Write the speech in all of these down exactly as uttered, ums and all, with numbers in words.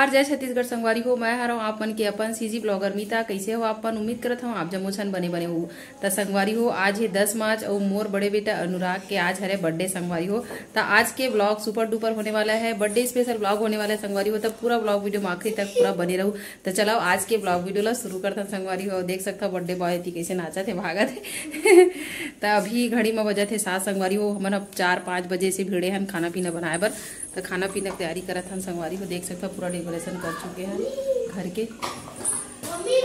जय छत्तीसगढ़ संगवारी हो, मैं हरव आप मन के अपन सीजी ब्लॉगर मीता। कैसे हो आप मन? उम्मीद करत हव आप जम्मो झन बने बने हो। त संगवारी हो, आज हे दस मार्च अउ मोर बड़े बेटा अनुराग के आज हरे बर्थडे संगवारी हो। त आज के ब्लॉग सुपर डुपर होने वाला है, बर्थडे स्पेशल ब्लॉग होने वाला है संगवारी हो। त पूरा ब्लॉग वीडियो में आखिरी तक पूरा बने रहू। त चलो आज के ब्लॉग वीडियो ला शुरू करथन संगवारी हो। देख सकत हव बर्थडे बॉय एती कैसे नाचत हे, भागत हे। त अभी घड़ी में बजत हे सात संगवारी हो। हमन अब चार पाँच बजे से भिड़े हन खाना पीना बनाए बर। त खाना पीना के तैयारी करत हन संगवारी हो। देख सकत हव पूरा डेकोरेशन कर चुके हन घर के।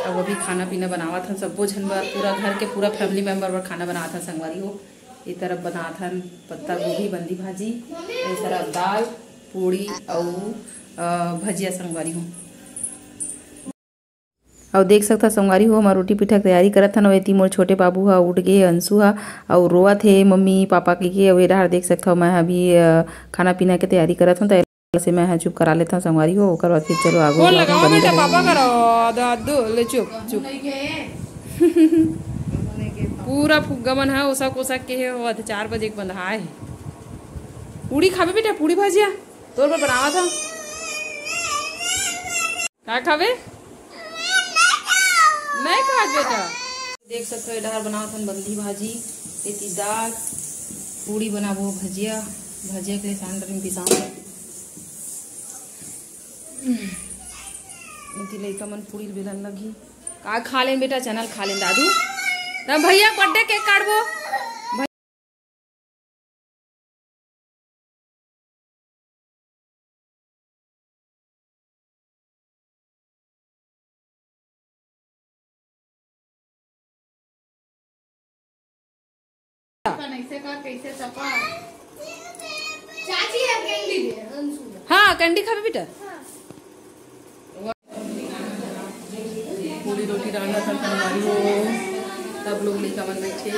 अब अभी खाना पीना बनावत हन सब्बो झन बर, पूरा घर के पूरा फैमिली मेंबर बर खाना बनावत हन संगवारी हो। ए तरफ बनावत हन पत्ता गोभी बंदी भाजी, ए तरफ दाल, पूड़ी अउ, अ, भजिया संगवारी हो। अउ देख सकत हव संगवारी हो, हमर रोटी पीठा के तैयारी करत हन। अउ एती मोर छोटे बाबू ह उठ गे हे, अंशु ह, अउ रोवत हे मम्मी पापा कहिके। अउ ए डहार देख सकत हव, मैं ह अभी, अ, खाना पीना के तैयारी करत हव, त एला से मैं ह चुप करा लेत हव संगवारी हो, ओकर बाद फिर चलो आगू फोन लगाओ बेटा, पापा करो। दादू, ले चुप, चुप। पूरा फुग्गा मन ह ओसक ओसक के हे, होवत चार बजे के बंधाए हे। पूड़ी खाबे बेटा, पूड़ी भजिया तोर बर बनावत हव। का खाबे? नहीं खात बेटा। देख सकत हव, ए डहार बनावत हन बंदी भाजी, एती दाल, पूड़ी बनाबो, भजिया, भजिया के लिए सांडरिन पिसाव। एती लइका मन पूड़ी बेलन लगी। का खा लेन बेटा, चना ल खा लेन दादू। तब भैया बर्थडे केक काटबो। कैसे का, कैसे सपा? चाची है कैंडी दे, अंशु। हाँ, कैंडी खाबे बेटा। पूड़ी रोटी रांधत हन संगवारी हो, सब लोग लइका मन बैठे।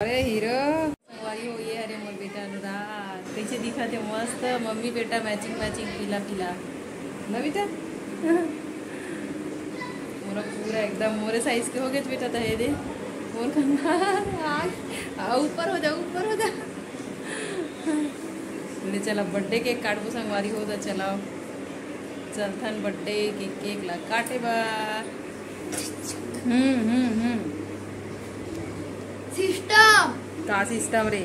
अरे हीरो, संगवारी हो, ये हरे मोर बेटा अनुराग, कैसे दिखत हे मस्त, मम्मी बेटा मैचिंग मैचिंग पीला पीला, ना बेटा? मोरा पूरा एकदम मोरे साइज के हो गए बेटा, तो हे दे मोर खन्ना। आ, आ, ऊपर हो जा, ऊपर हो जा। ले चला बर्थडे केक काटबो संगवारी हो, तो चला चलथन बर्थडे के केक ला काटे बर। हम्म हम्म हम्म। सिस्टम। का सिस्टम रे?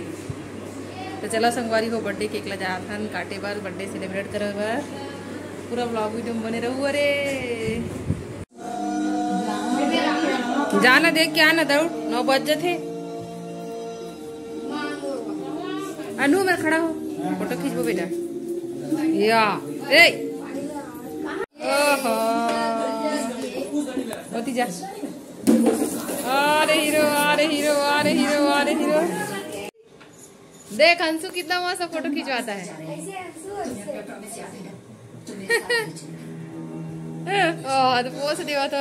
तो चला संगवारी हो, बर्थडे केक ला जाथन काटे बर, बर्थडे सेलिब्रेट करे बर। पूरा व्लॉग वीडियो में बने रहू। अरे जाना देख के आना दौड़, नौ बज जथे। अनु मेर खड़ा हो, फोटो खींचबो बेटा। या ए ओहो, ओती जा। अरे हीरो, अरे हीरो, अरे हीरो, अरे हीरो। देख अंशु कितना मस्त फोटो खिंचवाता है। ओ, तो पोज देवा तो।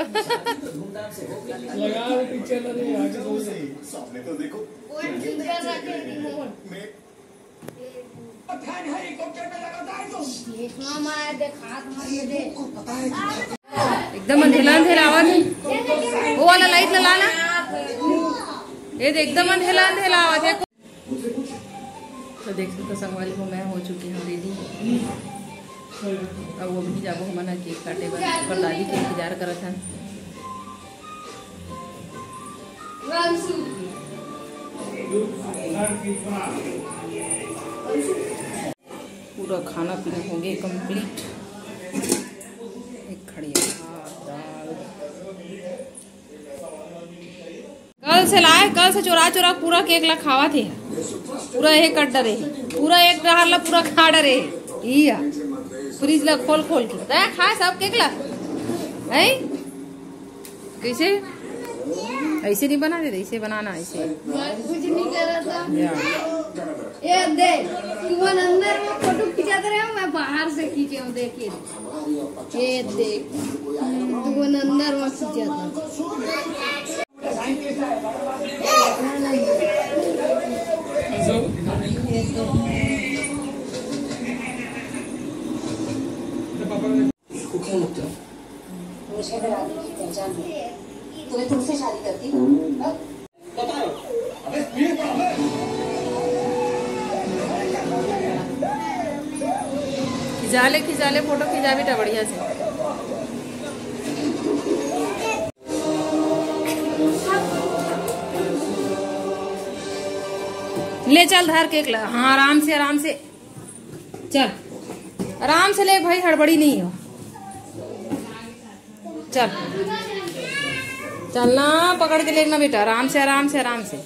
एकदम अंधेला अंधेला आवत है। वो वाला लाइट ला ला ना। ये देख, एकदम अंधेला अंधेला आवत है। तो देख सकते हो संगवारी हो, मैं हो चुकी हूँ रेडी। अब वो भी जाबो हमन ह केक काटे बर, पर दादी के इंतजार करत हन। पूरा खाना पीना हो गए कंप्लीट। एक खड़िया भात, दाल। कल से लाए, कल से चोरा चोरा पूरा केक ला खावा थे। पूरा एक कट डरे, पूरा एक डहार ला पूरा खा डरे। इया फ्रिज ला खोल खोल के तै खाए सब केक ला। हैं? कैसे? ऐसे नहीं बना देते, ऐसे बनाना, ऐसे। मैं कुछ नहीं कर रहा था। ये देख, तू मन अंदर में फोटो खिंचाते रहे हो, मैं बाहर से खींचे हूँ। देखिए, ये देख, तू मन अंदर में खींचा था। इसको क्या लगता है? मुझे अगर आदमी की पहचान हो, तो मैं तुमसे शादी करती। अब खिंचा ले, खिंचा ले, फोटो खिंचा बेटा, बढ़िया से। ले चल, धर केक ला। हाँ, आराम से, आराम से। चल, आराम से ले भाई, हड़बड़ी नहीं हो। चल, चल ना, पकड़ के लेना बेटा, आराम से, आराम से, आराम से।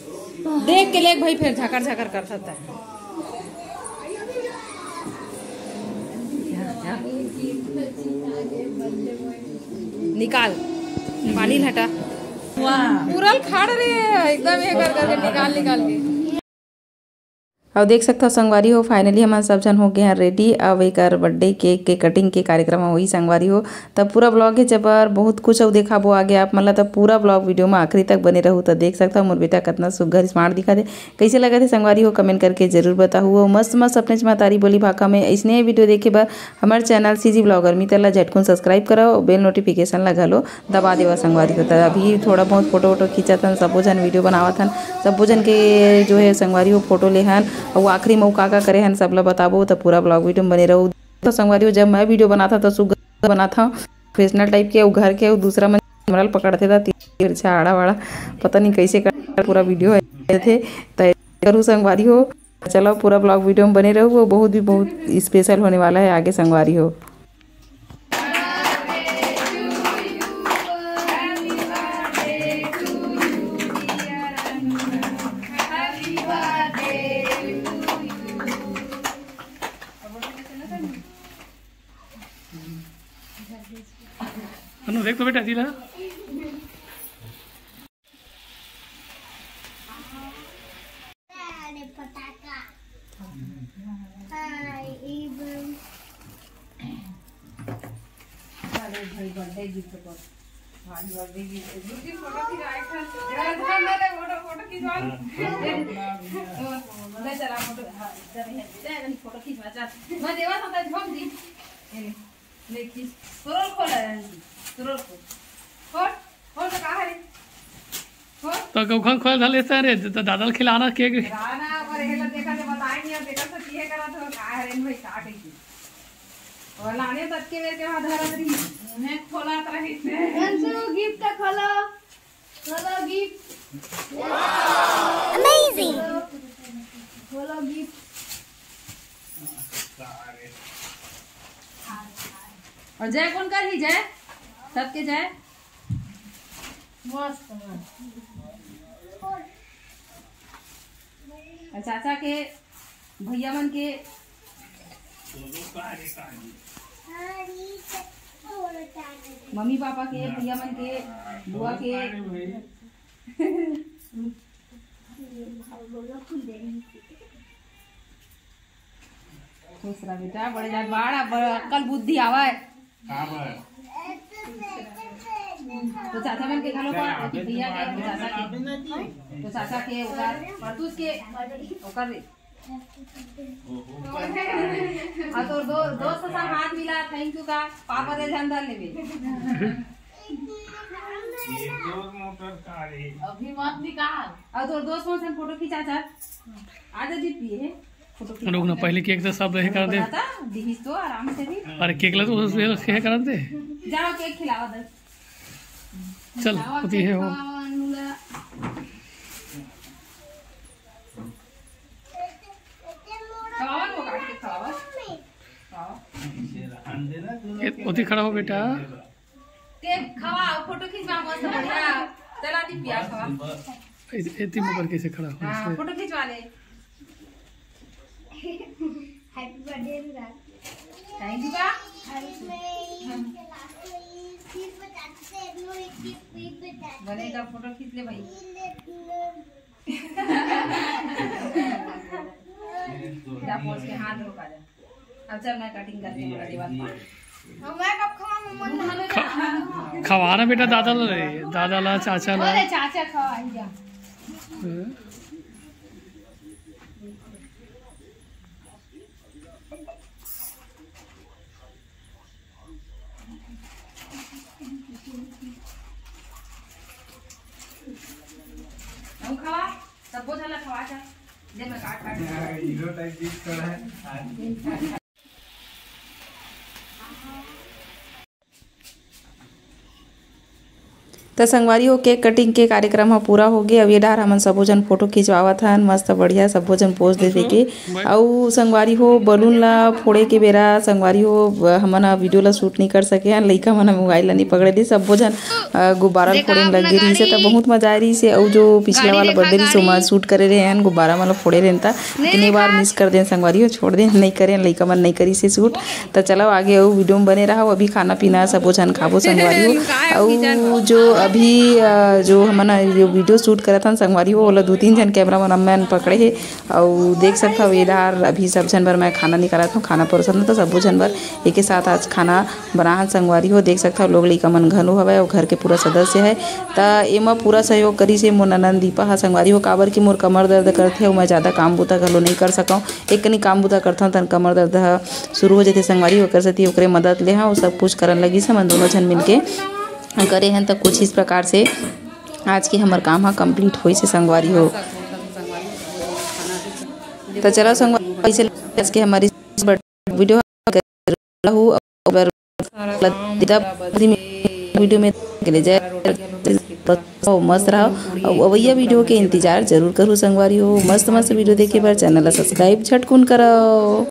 देख के ले भाई, फिर झकर झकर कर सकता है। निकाल, पानी हटा। वाह, पूरा खाड़ रहे हैं एकदम, ये कर करके, निकाल निकाल के। अउ देख सकथव संगवारी हो, finally हमन सब झन हो गए हैं ready। अब एकर birthday cake के cutting के कार्यक्रम होही संगवारी हो। तब पूरा vlog हे जबर, बहुत कुछ अउ देखाबो आगे आप मन ला। तब पूरा vlog video में आखिरी तक बने रहू। तब देख सकथव मोर बेटा कतना सुग्घर smart दिखत हे। कैसे लगत हे संगवारी हो, comment करके जरूर बताहू। अउ मस्त मस्त अपने महतारी बोली भाखा में ऐसने video देखे बर हमर channel CG vlogger मित्र ला झटकुन subscribe करव, bell notification ला घलो दबा देवा संगवारी हो। त अभी थोड़ा बहुत फोटो वोटो खींचत हन, सबो झन video बनावत हन, सबो झन के जो है संगवारी हो फोटो ले हन। अउ आखिरी में अउ का का करे हन, सब ला बताबो। त पूरा vlog video में बने रहू। तो संगवारी हो, जब मैं video बनात हव तो सुग्घर बनात हव, professional type के, अउ घर के, अउ दूसरा मन camera ल पकड़थे त तिरछा आड़ा वाड़ा पता नहीं कैसे कर, पूरा video है थे। त करू संगवारी हो, चलो पूरा vlog video में बने रहू, वो बहुत भी बहुत special होने वाला है आगे संगवारी हो। अनु, देख तो बेटा, जी ला। अरे, पटाखा। हाँ, ई बम। अरे भाई, birthday gift पर। हाँ, birthday gift। दो तीन फोटो खिंचवाए थे। यार, फोटो, फोटो, फोटो खिंचवा। ले, चला फोटो। हाँ, चल, ये, ले, फोटो खिंचवा, चल। मैं देवा था, झोंक दी। ये ले। ले खींच, तोर खोल है, तोर खोल। खोल, खोल तो कहाँ है? खोल। तो कौखन खोल धले से रे, तो दादा ल खिलाना केक। खिलाना, पर ये लोग देखा तो बताए नहीं, और देखा तो किए करा तो कहाँ है रे भाई, काट ही। और लाने तक के मेरे के वहाँ धरा रही। उन्हें खोला तो रही थे। अंशु, gift का खोलो। खोलो gift। Amazing। खोलो gift। और जय कौन कर ही जय? सबके जय। मस्त, मस्त। और चाचा के, भैया मन के, मम्मी पापा के, भैया मन के, बुआ के। खुश रह बेटा, बड़े जात बाढ़, अब अक्कल बुद्धि आवे। तो चाचा मन के घलो बाढ़, भैया के, चाचा के, तो चाचा के, ओकर, परतुस के, ओकर। और तो दो, दोस्त सा हाथ मिला, thank you का, पापा दे ध्यान धर लेबे। अभी मत निकाल। और तो दोस्त मन से फोटो खींचा, चाचा। आजा जी, पिए। रुक ना, पहले केक तो सब रहे कर दे। दिहिस तो आराम से भी। अरे केक ला तो उसे, उसे कर दे। जाओ केक खिलावा दे। चल, खिलावा होती केक है वो। खावा, अनुला। खिलावा ना, वो काट के खिलावा। खिलावा। ये उती खड़ा हो बेटा। के खवा, फोटो खींचवा मस्त बढ़िया। चला दी पिया खवा। ए-, एती मोबाइल कैसे खड़ा हो? हाँ, फोटो खींचवा ले। Happy birthday Anurag. Thank you बा। बने का फोटो खींच ले भाई। जा पोंछ के हाथ धो के आ जा। अब चल, मैं कटिंग करके मोला देवा। मैं कब खवाऊं? खवाना बेटा दादा ला रे, दादा ला, चाचा ला। अरे चाचा खवा, आ जा। हम्म। अउ खवा, सबो झन ला खवा जा। दे मैं काट काट के। हीरो टाइप दिख तो है। त संगवारी हो, केक कटिंग के कार्यक्रम ह पूरा होगे। अब ये डार हमन सबो झन फोटो खिंचवावत हन, मस्त बढ़िया सबो झन पोज दे दे के। अउ संगवारी हो, बलून ला फोड़े के बेरा संगवारी हो, हमन ह वीडियो ला शूट नइ कर सके हन, लइका मन ह मोबाइल ला नइ पकड़े दे, सबो झन अ, गुब्बारा ल फोड़े में लग गे रहिस हे, त बहुत मजा आए रहिस हे। अउ जो पिछला वाला बर्थडे रहिस, ओमा शूट करे रहे हन, गुब्बारा मन ल फोड़े रहेन, त इतने बार मिस कर देन संगवारी हो, छोड़ देन, नइ करेन, लइका मन नइ करिस हे शूट। त चलो आगे अउ वीडियो में बने रहो, अभी खाना पीना सबो झन खाबो संगवारी हो। अउ जो अभी, अ, जो हमन ह जो वीडियो शूट करत हन संगवारी हो, ओला दू तीन झन कैमरा मन पकड़े हे, अउ देख सकथव, ये डार अभी सब झन बर मैं खाना निकालत हूँ, खाना परोसत हूँ, त सबो झन बर एके साथ आज खाना बनाहन संगवारी हो। देख सकथव, लोग लइका मन घलो हवय अउ घर के पूरा सदस्य है। त एमा पूरा सहयोग करिस हे मोर ननंद दीपा ह संगवारी हो, काबर कि मोर कमर दर्द करथे अउ मैं जादा काम बूता घलो नइ कर सकंव। एक कनी काम बूता करथंव, तन कमर दर्द ह शुरू हो जथे संगवारी हो, ओकर सेती ओकरे मदद ले ह, ओ सब कुछ करन लगिस हे। हमन दोनों झन मिलके करे हन, त कुछ इस प्रकार से आज के हमर काम ह कंप्लीट होइस हे संगवारी हो। त चलो संगवारी, अइसे आज के हमर इस वीडियो ह रहू, अउ वीडियो में के ले जाए, मस्त रहो। अउ अवइया वीडियो के इंतजार जरूर करू संगवारी हो। मस्त मस्त वीडियो देखे बर चैनल ला सब्सक्राइब झटकुन करो।